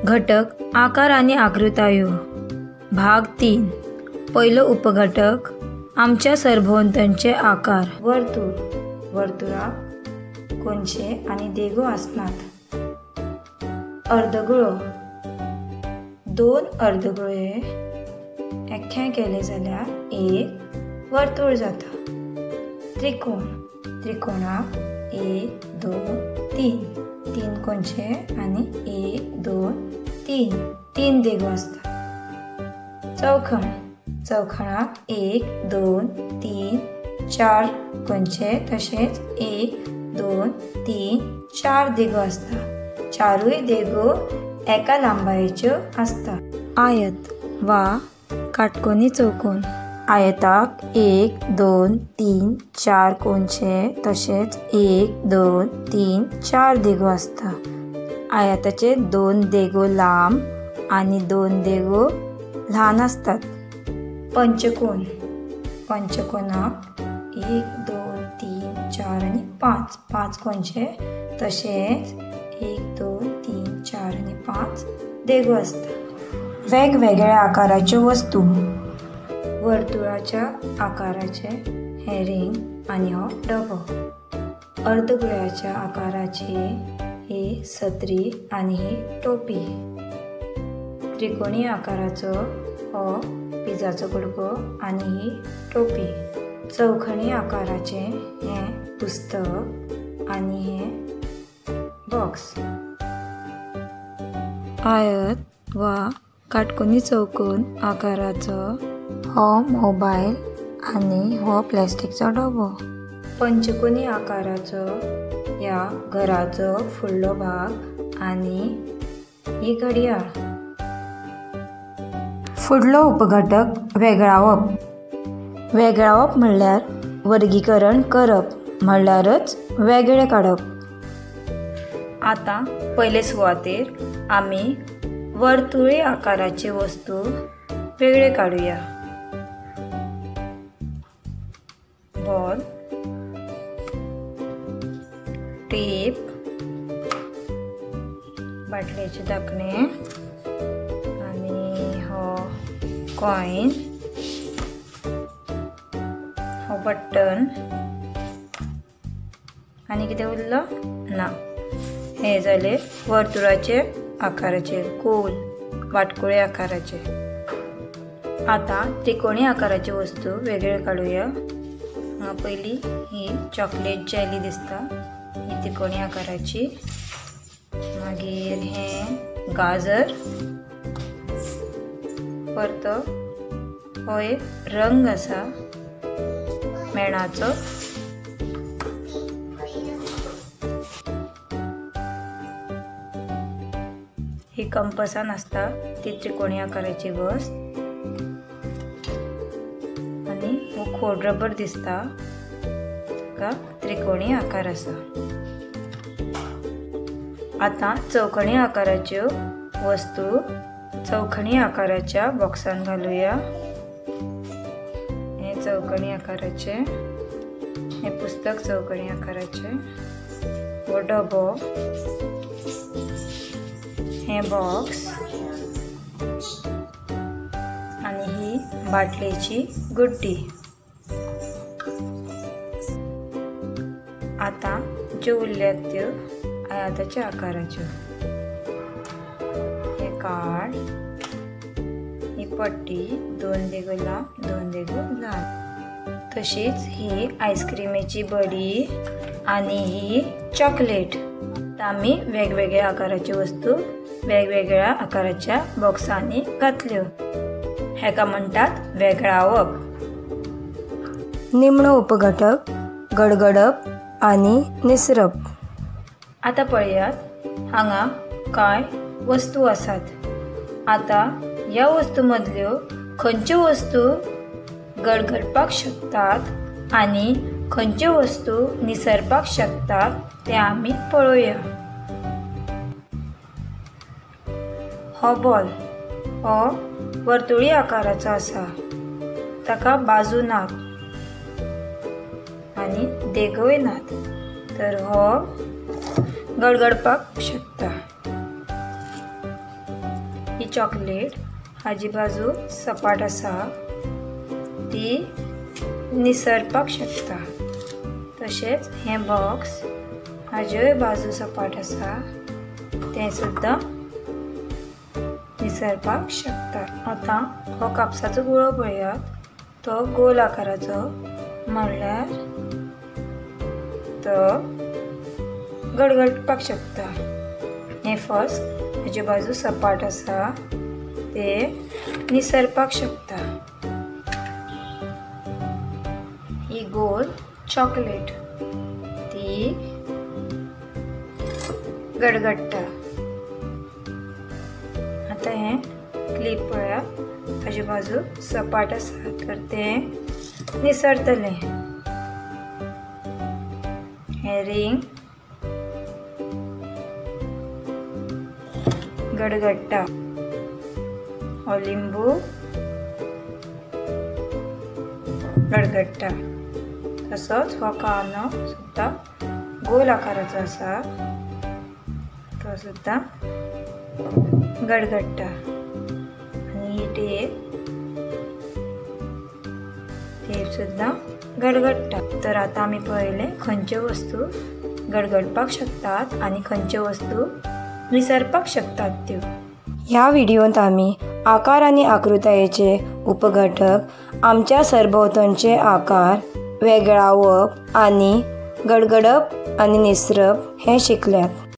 घटक आकार आनी आकृतायो भाग 3. पयलो उपघटक आमच्या सरभोंवतणचे आकार. वर्तुळ. वर्तुळाक कोनशे आनी देगो आसनात. अर्दगुळो. दोन अर्दगुळे एकठांय केले जाल्यार एक वर्तुळ जाता. त्रिकोण. त्रिकोणाक 1 2 3 3 कोनशे आनी 1 2 3 3 देगो आसता. चौखण. चौखणाक 1 2 3 4 कोनशे तशेंच 1 2 3 4 देगो आसता. चारूय देगो एका लांबायेच्यो आसता. आयत वा काटकोनी चौकोन. आयताक 1 2 3 4 कोनशे तशेंच 1 2 3 4 देगो आसता. आयताचे 2 देगो लांब आनी 2 देगो ल्हान आसतात. पंचकोन. पंचकोनाक 1 2 3 4 आनी 5 5 कोनशे तशेंच 1 2 3 4 आनी 5 देगो आसता. वेगवेगळ्या आकाराच्यो वस्तू. वर्तुळाच्या आकाराचे हें रिंग आनी हो डबो. अर्दगुळ्याच्या आकाराची ही सत्री आनी ही टोपी. त्रिकोणी आकाराचो हो पिझ्झाचो कुडको आनी ही टोपी. चौखणी आकाराचें हें पुस्तक आनी हें बॉक्स. आयत वा काटकोनी चौकोन आकाराचो हो मोबायल आनी हो प्लास्टिकचो डबो. पंचकोनी आकाराचो ह्या घराचो फुडलो भाग आनी ही घडयाळ. फुडलो उपघटक वेगळावप. वेगळावप म्हणल्यार वर्गीकरण करप, म्हणल्यारच वेगळे काडप. आतां पयले सुवातेर आमी वर्तुळी आकाराची वस्तू वेगळे काडुया. बॉल, टेप, बाटलेचे धाकणे आनी हो कॉइन, हो बटन आनी कितें उरलो ना. हे जाले वर्तुळाचे आकाराचे, गोल वाटकुळे आकाराचे. आतां त्रिकोणी आकाराची वस्तू वेगळे काडुया. पयली ही चॉकलेट जेली दिसता, ही त्रिकोणी आकाराची. मागीर हें गाजर, परतो हो एक रंग आसा मेणाचो. ही कंपसान आसता ती त्रिकोणी आकाराची वस्त. आनी हो खोड रबर दिसता, ताका त्रिकोणी आकार आसा. आतां चौखणी आकाराच्यो वस्तू चौखणी आकाराच्या बॉक्सान घालुया. हे चौखणी आकाराचे, हे पुस्तक चौखणी आकाराचे, हो डबो, हे बॉक्स आनी ही बाटलेची गुड्डी. आतां ज्यो उरल्यात त्यो आयाताच्या आकाराच्यो. हे कार्ड, ही पट्टी 2 देगो लांब 2 देगो ल्हान. तशीच ही आयस्क्रिमेची बडी आनी ही चॉकलेट. आमी वेगवेगळ्या आकाराच्यो वस्तू वेगवेगळ्या आकाराच्या बॉक्सांनी घातल्यो. हेका म्हणटात वेगळावप. निमणो उपघटक गडगडप आनी निसरप. आतां पळयात हांगा कांय वस्तू आसात. आतां ह्या वस्तू मदल्यो खंयच्यो वस्तू गडगडपाक शकतात आनी खंयच्यो वस्तू निसरपाक शकतात ते आमी पळोवया. हो बॉल हो वर्तुळी आकाराचो आसा, ताका बाजू नात आनी देगोय नात, तर हो गडगडपाक शकता. ही चॉकलेट हाजी बाजू सपाट आसा, ती निसरपाक शकता. तशेंच हें बॉक्स हाज्योय बाजू सपाट आसा, तें सुद्दां निसरपाक शकता. आतां हो कापसाचो गुळो पळयात, तो गोल आकाराचो, म्हणल्यार तो गडगडपाक शकता. हें फस्क हाज्यो बाजू सपाट आसा, ते निसरपाक शकता. ही गोल चॉकलेट ती गडगडटा. आतां हें क्लिप पळयात, हाज्यो बाजू सपाट आसा तर तें निसरतलें. हें रिंग गडगडटा. हो लिंबू गडगडटा. तसोच हो कांदो सुद्दां गोल आकाराचो आसा, तो सुद्दां गडगडटा. आनी ही टेप सुद्दां गडगडटा. तर आतां आमी पळयलें खंयच्यो वस्तू गडगडपाक शकतात आनी खंयच्यो वस्तू निसरपाक शकतात त्यो. ह्या व्हिडियोंत आमी आकार आनी आकृतायेचे उपघटक, आमच्या सरभोंवतणचे आकार वेगळावप आनी गडगडप आनी निसरप हें शिकल्यात.